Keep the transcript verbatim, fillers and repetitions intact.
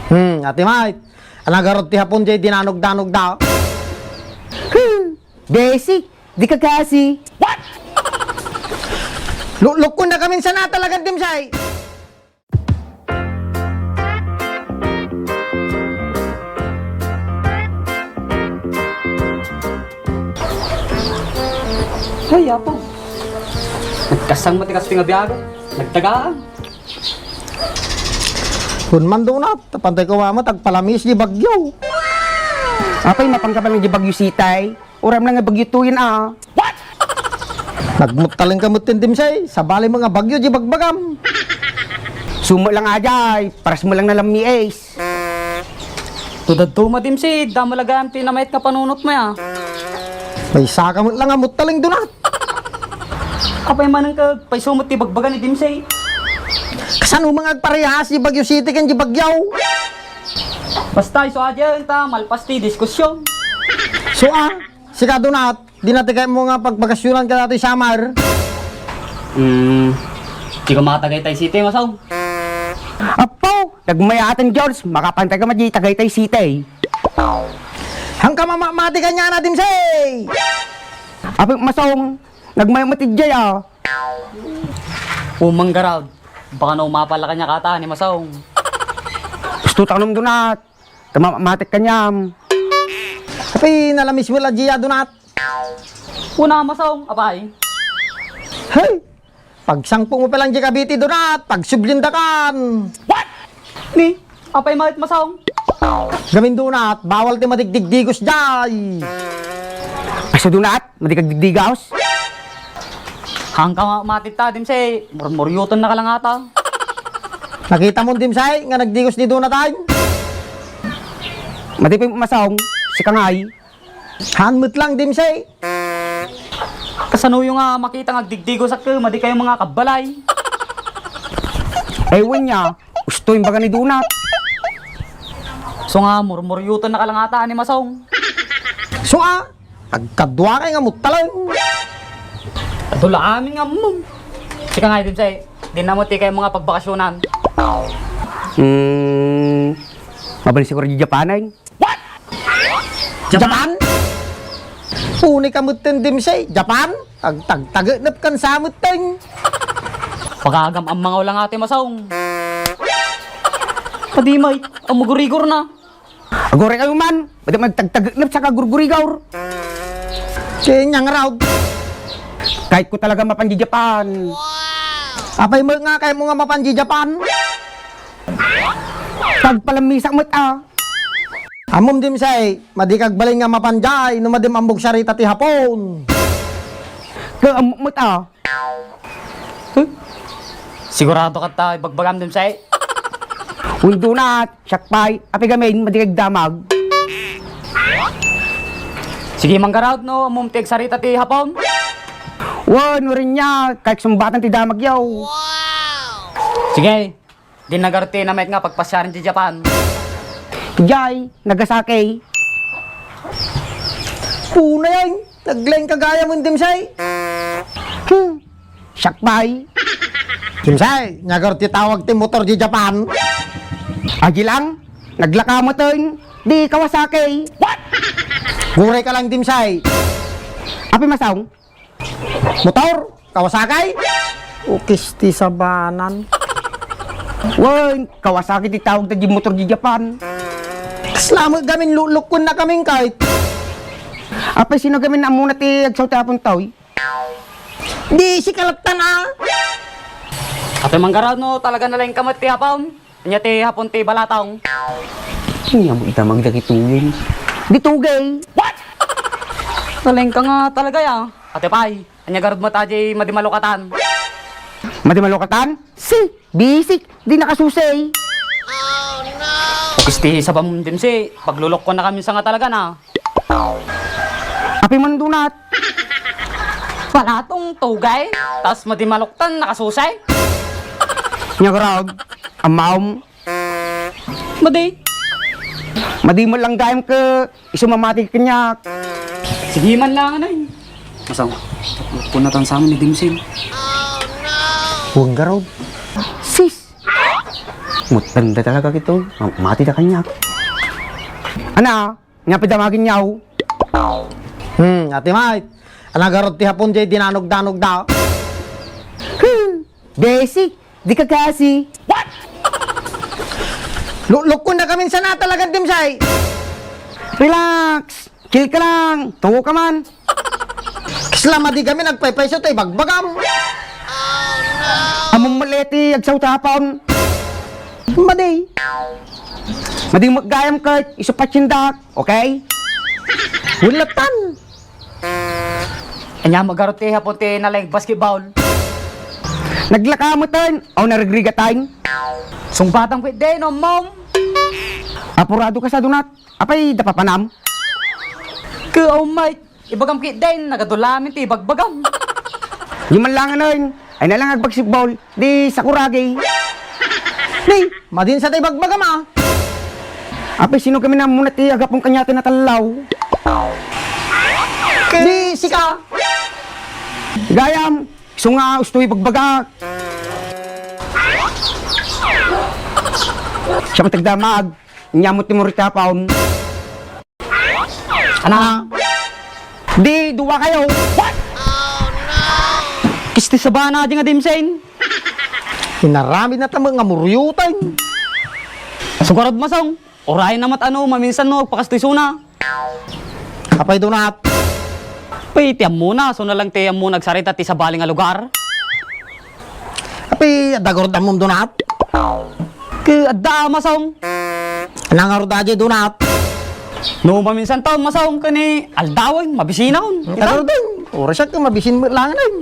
Hmm, Ate Mike, ania garud ti Hapon jay dinanogdanog da? Hmm, basic, di ka kasi. What? Luklukkon na kami sana talaga, Dimsay. Hoy, Apo. Nagkasang mo ti kastoy nga biag. Nagtagaan. Kun man dunat, tapantay ko mama, tagpalamis di bagyo. Apay, mapangka pa lang di bagyo sitay? Uram lang nga bagyo tuyen, a. What? Nagmuttaling ka met, Dimsay. Sabali mo nga bagyo, di bagbagam. Sumo lang ajay, paras mo lang na lammiis. Tudad to, Madimsay, damo lagaan pinamayat nga panunot mo, ya. May saka met lang nga muttaling dunat. Apay manang ka, paisumot ti bagbaga ni Dimsay. Kasano mga agparehas di Bagyo City ken di Bagyaw? Basta, isu aja, ta malpas ti diskusyon. So, a, sika dunat, di na ti kayat mo nga pagbakasyonan ka dati Samar? Hmm, di ka makatagaytay City, Masong. Apo, nagmayaten, George, makapantay ka madi Tagaytay City. Hangka mamamati ka niya na, Dimsay! Apo, Masong, nagmayat mo ti jay, a. O, manggarad, baka no mapala ka niya kata ni Masong. Gusto ta nung dunat. Tama, matik kaniam. Apay, nalamismo la diya dunat. Una, Masong, apay. Hey! Pagsangpong mo pa lang di kabiti dunat, pagsublindakan. What? Ni, apay maket, Masong? Gamin dunat, bawal ti madigdigdigos jay. Aso dunat, madigdigdigos? Hangka ma-, matit ta, Dimsay, murmuryuton na ka lang ata. Nakita mo, Dimsay, nga nagdigos ni Donat ay? Madi pay, Masong, sika ngay. Haan met lang, Dimsay. Kasanoyo nga makita nga agdigdigos a ket madi kayo mga kabbalay? Ay, wen niya, usto yung baga ni Donat. So nga, murmuryuton na ka lang ata ni Masong. So, a, agkadua kay nga muttalang. Adula amin nga mum. Sika nga, Dimsay, di na mo ti kay mga pagbakasyonan. Hmm, mabalik siguro di Japan ay. What? Japan? Uni ka metten, Dimsay, Japan? Agtagtagenep kan sa metten. Pagagam ang mga ulang ate Masong. Padi may, ang magurigor na. Aguray kayo man, ba't magtagtagenep sa kagurgurigaw? Kaya niyang raw. Kahit ko talaga mapan di Japan. Apay mo nga, kaya mo nga mapan di Japan? Pagpalamisak met, a. Ammom, Dimsay, madi kagbalin nga mapan jay, no madim ambog sarita ti Hapon. Ka ammok met, a. Huh? Sigurado ka ta, ibagbagam, Dimsay? Uy, Donat, siak pay, api gamin, madi kagdamag. Sige, manggarad, no, ammom ti agsarita ti Hapon? Wen, urin niya, kay sumbatan ti damag yaw. Sige, di nagarti na met nga pagpasyaran ti Japan. Jay, Nagasaki. Punay ay, naglaing ka gayam, Dimsay. Hmm, siak pay. Dimsay, nyagar ti tawag ti motor di Japan. Agi lang, naglaka mo ton, di Kawasaki. What? Guray ka lang, Dimsay. Api Masong? Motor? Kawasaki? Ukis ti sabanan. Wen, Kawasaki ti tawag ta di motor di Japan. Kasla met gamin lulukkon na kamin kay. Apay sino gamin ammona ti agsaw ti Hapon taw? Di si kalatan a. Apay manggarano talaga nalaing ka met ti Hapon. Anya ti Hapon ti balatong? Anya mo ita magdagitoyen? Di tugay. What? Nalaing ka nga talaga ya. Ate pay, anya garud mo ta di madi malukatan? Madi malukatan? Si, bisik, di nakasusay. Ukis ti sabam, Dimsay, paglulokko na kami sa nga talaga na. Api man Donat. Palatong tugay, tas madi maluktan, nakasusay. Nya garag, amaom. Madi. Madi mo lang gayam ke, isu mamati kaniak. Sige man lang, anay. Masong, punatan sa amin ni Dimsay. Huwag garod. Sis, Mutteng da talaga kito. Mati da kaniak. Ana, nia pay da maginyaw. Hmm, Ate Mike. Ania ngarud ti Hapon jay dinanogdanog da? Hmm, besi. Di ka kasi. What? Luklukkon na kami sana talagang dimsay. Relax. Chill ka lang. Tungo ka man. Kasla madi kami nagpaypayso tay bagbagam. Ammom met ti agsaw ti Hapon. Madi. Madi met gayam ket isu patsiendak, okay? Wen latta. Ania ngarud ti Hapon ti nalaing basketball? Naglaka meten, aw naregrigatan. Sungbatam ketdi no ammom. Apurado ka sa Donat. Apay da papanam? Ke, oh Mike, ibagam ketdi, nagadu lamin ti ibagbagam. Di man langen, ay na lang agbasketball, di sakuragi. Di, madin sa tay bagbagam, ah. Apay, sino kami na muna ti agapon kaniaten a tallaw? Di, sika. Gayam, isu nga ustoy bagbagak. Siya matagdamag, nia met ti muri ti Hapon. Ana? Di, dua kayo. What? Kisti sabana, di nga dimsen. Inaramid na tama nga muriyutan. Sugarod masong. Uray na met ano, maminsan no, agpakastoy suna. Apay Donat? Apay, ti ammona, suna lang ti ammona agsarita ti sabali nga lugar. Apay, adda garud ammom Donat? Ke, adda masong. Nangarud aja Donat? No, maminsan taon, masong, kani aldawen, mabisinaon. Kita garud din. Oras ka, mabisin mo langan din.